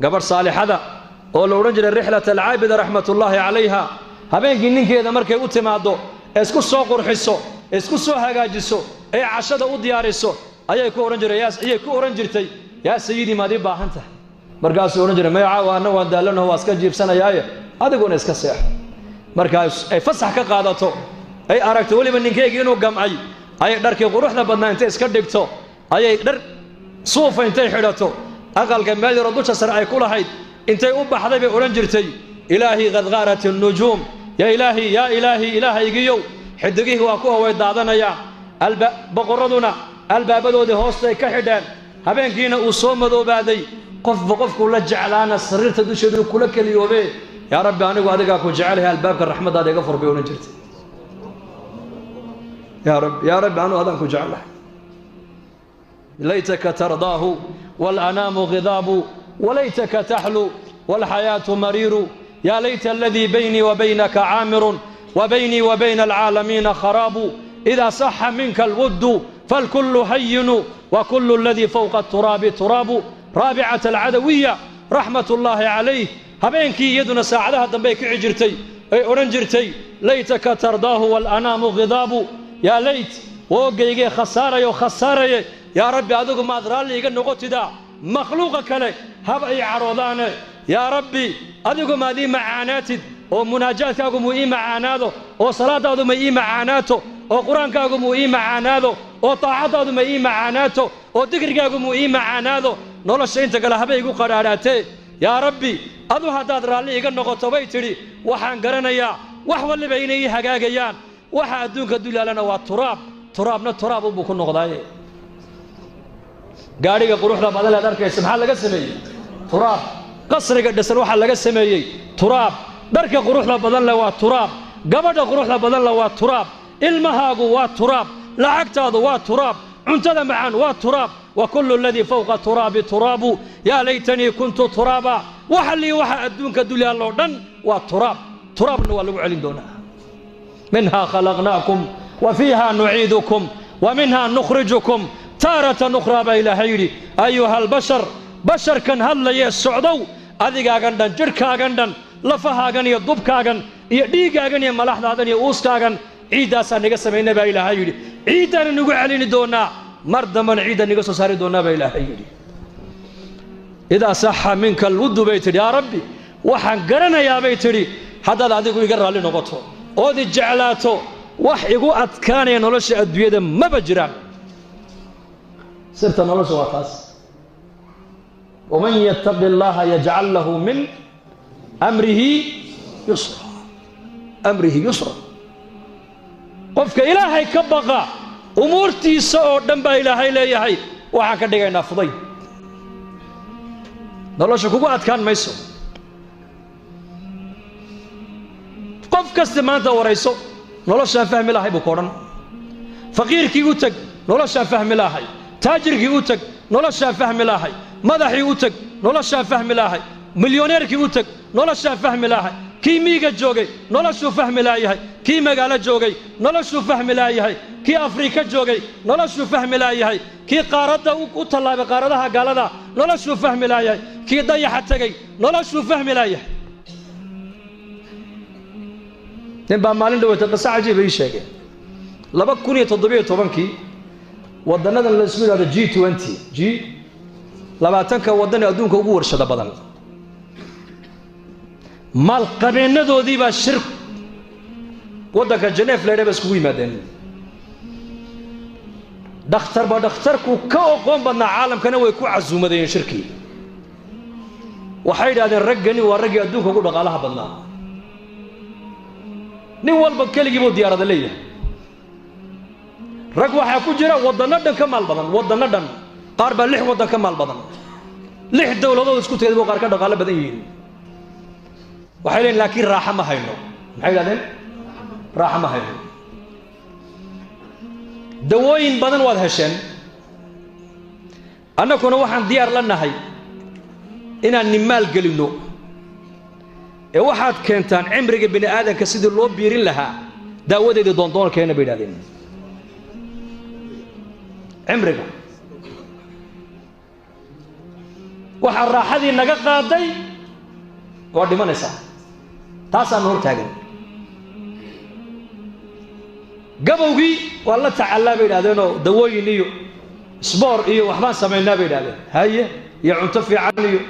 Gabadh saalixada oo la odhan jiray Rixlat Alcaabida raxmatullaahi calayha, habeenkii ninkeeda markay u timaaddo ee isku soo qurxiso, isku soo hagaajiso, ee cashada u diyaariso, ayay ku odhan jiray, ayay ku odhan jirtay: "Yaa sayidii, maad ii baahan tahay?" Markaasuu odhan jiray: "Maya, caawa anna waan daallanaho, waa iska jiibsanayaaye, adiguna iska seexo." Markaas ay fasax ka qaadato, ay aragto weliba ninkeygii inuu gamcay, ayay dharkii quruxda badnaa intay iska dhigto, ayay dhar suufa intay xidhato, aqalka meel yaroo dusha sare ay ku lahayd intay u baxday bay odhan jirtay: "Ilaahii, qad qaarat annujuum, yaa ilaahi, yaa ilaahi, ilaahaygiyow, xidigihii waa kuwa way daadanayaan, boqorraduna albaabadoodii hoostay ka xidheen, habeenkiina uu soo madoobaaday, qofba qofkuu la jeclaana sariirta dusheedu kula keliyoobe. Yaa Rabbi, anigu adigaa ku jecelahay, albaabka raxmaddaada iga fur," bay odhan jirtay. "Yaa Rabbi, yaa Rabbi, anigu adaan ku jecelahay. Laytaka tardaahu waalanaamu ghidaabu, walaytaka taxlu waalxayaatu mariiru, yaa layta aladii baynii wa baynaka caamirun, wa baynii wa bayna alcaalamiina kharaabu. Idaa saxa minka alwuddu falkullu hayinu, wa kullu aladii fowqa aturaabi turaabu." Raabicat Alcadawiya raxmatullaahi calayh, habeenkii iyaduna saacadaha dambey kici jirtay, ay odhan jirtay: "Laytaka tardaahu waalanaamu ghidaabu, yaa layt, woogaygee khasaarayo khasaaraye, yaa Rabbi, adigu maad raalli iga noqotidaa, makhluuqa kale haba ii cadhoodaane. Yaa Rabbi, adigu maad ii macaanaatid, oo munaajaadkaagu muu ii macaanaado, oo salaadaadu ma ii macaanaato, oo qur-aankaagu muu ii macaanaado, oo taacaddaadu ma ii macaanaato, oo dikrigaagu muu ii macaanaado, nolosha inta kale haba igu qadhaadhaatee. Yaa Rabbi, adu haddaad raalli iga noqoto," bay tidhi, "waxaan garanayaa wax walliba inay ii hagaagayaan. Waxa adduunka dulyaalana waa turaab, turaabna turaab unbuu ku noqdaaye." Gaadhiga quruxda badan leed arkaysa maxaa laga sameeyey? Turaab. Qasriga dhisan waxaa laga sameeyey turaab. Dharka quruxda badan leh waa turaab. Gabadha quruxda badan leh waa turaab. Ilmahaagu waa turaab. Lacagtaadu waa turaab. Cuntada macaan waa turaab. Wa kullu aladii fowqa turaabi turaabu, yaa laytanii kuntu turaaba. Waxa lii waxa adduunka dulyaalloo dhan waa turaab, turaabna waa lagu celin doonaa. Minhaa khalaqnaakum, wa fiiha nuciidukum, wa minhaa nukhrijukum taaratan ukhraa, baa Ilaahay yidhi. Ayuha albashar, basharkan hadlayee socdow, adigaagan dhan, jidhkaagan dhan, lafahaagan iyo dubkaagan iyo dhiiggaagan iyo malaxdaadan iyo uuskaagan, ciiddaasaa naga samaynay, baa Ilaahay yidhi. Ciiddaana nagu celini doonaa, mar dambana ciidda naga soo saari doonaa, baa Ilaahay yidhi. "Idaa saxa minka alwuddu," bay tidhi, "yaa Rabbi, waxaan garanayaa," bay tidhi, "haddaad adigu iga raalli noqoto ood i jeclaato, wax igu adkaanaya nolosha adduunyada maba jiraan." Sirta nolosha waa taas. Waman yattaqi allaha yajcal lahu min amrihi yusra, amrihi yusra. Qofka Ilaahay ka baqa, umuurtiisa oo dhan baa Ilaahay leeyahay waxaan ka dhigaynaa fudayd, nolosha kugu adkaan mayso. Qof kasta maanta warayso, "Noloshaan fahmi lahay," buu ku odhan. Faqiirkii u teg, "Noloshaan fahmi lahay." Taajirkii u teg, "Noloshaan fahmi lahay." Madaxii u teg, "Noloshaan fahmi lahay." Milyoneerkii u teg, "Noloshaan fahmi lahay." Kii miiga joogay noloshuu fahmi laayahay, kii magaalo joogay noloshuu fahmi laayahay, kii Afrika joogay noloshuu fahmi laayahay, kii qaaradda u tallaabay qaaradaha gaalada noloshuu fahmi laayahay, kii dayaxa tegey noloshuu fahmi laayahay. Nin baa maalin dhaweyta qiso cajiiba ii sheegay. 2017-kii waddannadan la isku yidhahdo G20, G20-ka waddan ee adduunka ugu warshada badan, maalqabeennadoodii baa shir waddanka Geneef leedha ba iskugu yimaadeen. Dhakhtarba dhakhtarku ka oqoon badnaa caalamkana way ku casuumadayeen shirkii. Waxay yidhahdeen raggani waa raggii adduunka ugu dhaqaalaha badnaa, nin walba keligii buu diyaarada leeyahay. Rag waxaa ku jira waddanno dhan ka maal badan, waddanno dhan. Qaar baa lix waddan ka maal badan, lix dowladood isku tegay buu qaar ka dhaqaalo badan yihiin. Waxay leeyiin, "Laakiin raaxo ma hayno." Maxay yidhahdeen? "Raaxo ma hayno. Dawooyin badan waad hesheen, annaguna waxaan diyaar la nahay inaan nimaal gelinno, ee waxaad keentaan cimriga bini aadanka sidii loo biirin lahaa daawadeedii doondoonkeena," bay yidhahdeen. Cimriga Waxaa raaxadii naga qaaday waa dhimanaysaa, taasaanu hor taagan. Gabowgii waa la tacallaa bay idhahdeenoo dawooyin iyo sboor iyo waxbaan samaynaa bay idhahdeen, haye iyo cunto fiican iyo,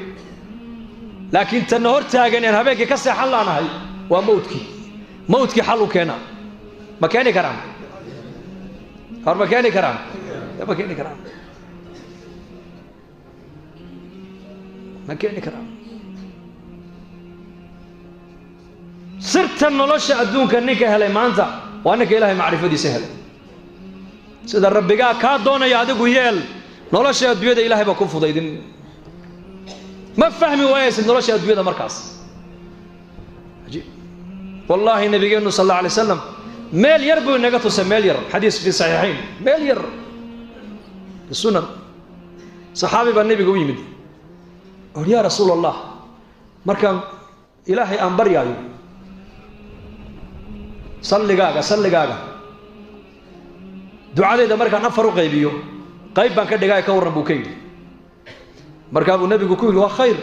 laakiin tanna hor taagan een habeenkii ka seexan laanahay waa mawdkii. Mawdkii xal u keenaa ma keeni karaan? Hor ma keeni karaan? Ma keeni karaan, ma keeni karaan. Sirta nolosha adduunka ninka helay maanta waa ninka Ilaahay macrifadiisa helay. Sida rabbigaa kaa doonaya adigu yeel, nolosha adduunyada Ilaahay baa ku fudaydin. Ma fahmi waayaysid nolosha adduunyada markaas. Ajiib wallaahi, nabigeennu sal alla alay slam meel yar buu inaga tusay, meel yar, xadiis fi saxiixayn, meel yar fi sunan. Saxaabi baa nebiga u yimid or, yaa rasuul allah, markaan Ilaahay aan baryaayo salligaaga ducadeyda markaan afar u qaybiyo qayb baan ka dhigaayo, ka warran buu ka yidhi. Markaa buu nebigu ku yidhi, waa khayr,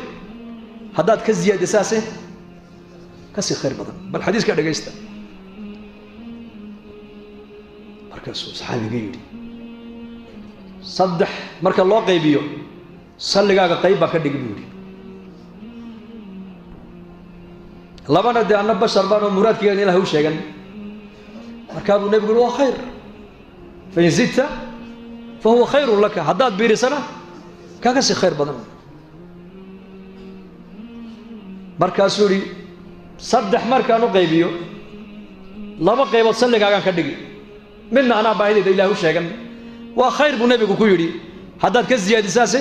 haddaad ka ziyaadisaase kasii khayr badan. Bal xadiiska dhegaysta. Markaasuu saxaabiga yidhi, saddex marka loo qaybiyo salligaaga qayb baan ka dhigi buu yidhi, labana dee anna bashar baan oo muraadkaygan ilahay u sheegan. Markaa buu nebigu yidhi, waa khayr, fain zidta fa huwa khayrun laka, haddaad biirisana kaa kasii khayr badan. Markaasuu yidhi, saddex markaan u qaybiyo laba qaybood salligaagaan ka dhigi, midna anaa baahidayda ilahay u sheegan. Waa khayr buu nebigu ku yidhi, haddaad ka siyaadisaase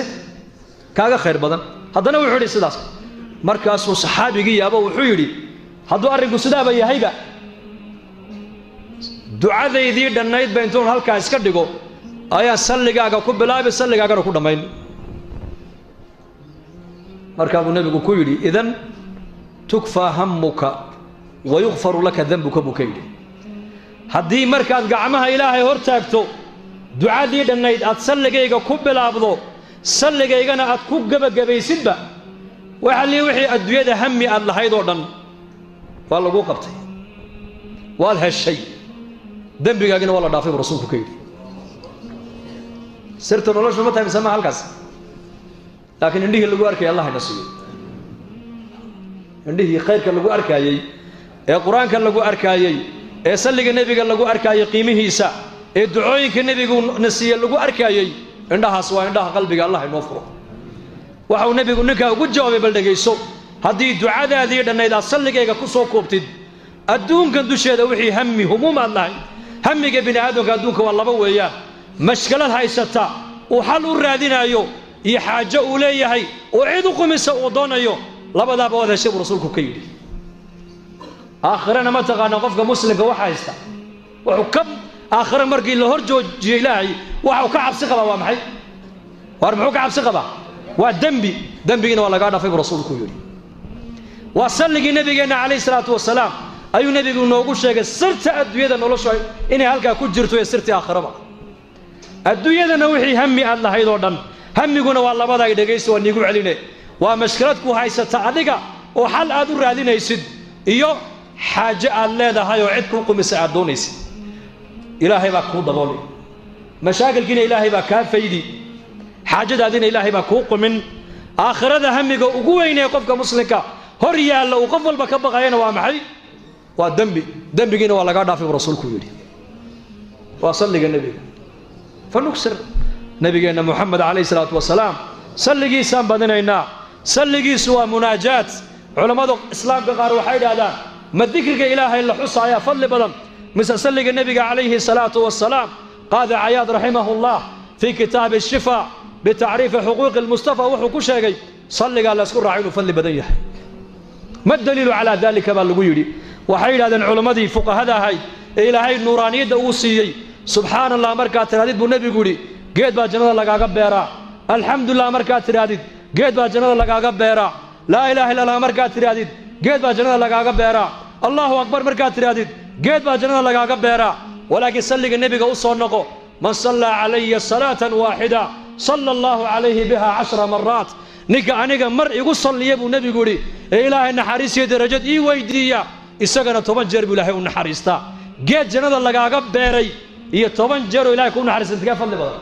kaaga khayr badan. Haddana wuxuu yidhi sidaas. Markaasuu saxaabigii yaabo, wuxuu yidhi, hadduu arrinku sidaaba yahayba ducadaydii dhannaydba intuun halkaa iska dhigo ayaan salligaaga ku bilaabi, salligaagana ku dhammayn. Markaa buu nebigu ku yidhi, idan tukfaa hammuka wa yukfaru laka dembuka buu ka yidhi. Haddii markaad gacmaha Ilaahay hor taagto ducadii dhannayd aad salligayga ku bilaabdo, salligaygana aad ku gebagabaysidba, waxa lii wixii adduunyada hami aad lahayd oo dhan waa laguu qabtay, waad heshay, dembigaagina waa la dhaafay buu rasuulku ka yidhi. Sirta noloshu ma tahay mise ma halkaas? Laakiin indhihii lagu arkayay Allah ina siiyo, indhihii khayrka lagu arkaayey ee qur-aanka lagu arkaayey ee salliga nebiga lagu arkaayey qiimihiisa ee ducooyinka nebigu na siiye lagu arkaayey, indhahaas waa indhaha qalbiga Allah inoo furo. Waxau nebigu ninkaa ugu jawaabay, bal dhegayso, haddii ducadaadii dhannayd aad salligayga ku soo koobtid, adduunkan dusheeda wixii hami humuum aad lahayd, hamiga bini aadamka adduunka waa laba weeyaan: mashkalad haysata uu xal u raadinaayo iyo xaajo uu leeyahay oo cid u qumisa uu doonayo, labadaaba waad heshay buu rasuulku ka yidhi. Aakhirana ma taqaana qofka muslimka waxa haysta, wuxuu ka aakhire markii la hor joojiyo Ilaahay waxa uu ka cabsi qabaa waa maxay? Waar muxuu ka cabsi qabaa? Waa dembi. Dembigiina waa lagaa dhafay buu rasuulku yidhi. Waa salligii nabigeenna calayhi salaatu wasalaam ayuu nebigu noogu sheegay sirta adduunyada noloshu inay halkaa ku jirto iyo sirtii aakhiraba. Adduunyadana wixii hami aad lahayd oo dhan, hamiguna waa labada ay dhegaysto, waa niigu celine, waa mashkilad ku haysata adiga oo xal aad u raadinaysid iyo xaajo aad leedahay oo cid kuu qumisa aad doonaysid. Ilaahay baa kuu daboolay mashaakilkiina, Ilaahay baa kaa faydi xaajadaadina, Ilaahay baa kuu qumin. Aakhirada hamiga ugu weynee qofka muslimka hor yaalla uu qof walba ka baqayana waa maxay? Waa dembi. Dembigiina waa lagaa dhaafay buu rasuulku yidhi. Waa salliga nebiga. Fa nugsir nabigeenna Moxamed calayhi salaatu wasalaam, salligiisaan badinaynaa. Salligiisu waa munaajaat. Culammada islaamka qaar waxay idhahdaan, ma dikriga Ilaahay la xusaayaa fadli badan mise salliga nebiga calayhi salaatu wasalaam? Qaadi Cayaad raximahullah fii kitaabi shifa bitacriifi xuquuqi lmustafa wuxuu ku sheegay salligaa la ysku raaco inuu fadli badan yahay. Ma daliilu calaa daalika baa lagu yidhi. Waxay yidhahdeen culammadii fuqahada ahayd ee Ilaahay nuuraaniyadda uu siiyey, subxaana allah markaad tidhahdid buu nebigu yidhi geed baa jannada lagaaga beeraa, alxamdulilah markaad tidhaahdid geed baa jannada lagaaga beeraa, laa ilaha illa allah markaad tidhaahdid geed baa jannada lagaaga beeraa, allahu akbar markaad tidhaahdid geed baa jannada lagaaga beeraa. Walaakiin salliga nebiga u soo noqo, man sallaa calaya salaatan waaxida sala allahu calayhi biha 10 maraat. Ninka aniga mar igu salliya buu nebigu yidhi ee Ilaahay naxariisiyo darajad ii weydiiya, isagana 10 jeer buu Ilaahay u naxariistaa. Geed jannada lagaaga beeray iyo 10 jeeroo Ilahay kuu naxariista, intee fadli badan?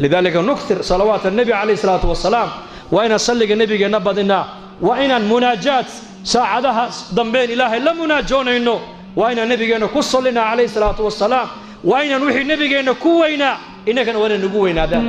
Lidaalika nukthir salawaat annabi calayhi salaatu wasalaam. Waa inaan salliga nebigeenna badinaa, waa inaan munaajaat saacadaha dambeyn Ilaahay la munaajoonayno, waa inaan nebigeenna ku sallinaa calayhi salaatu wasalaam, waa inaan wixii nebigeenna ku weynaa innagana waa inaan nagu weynaadaan.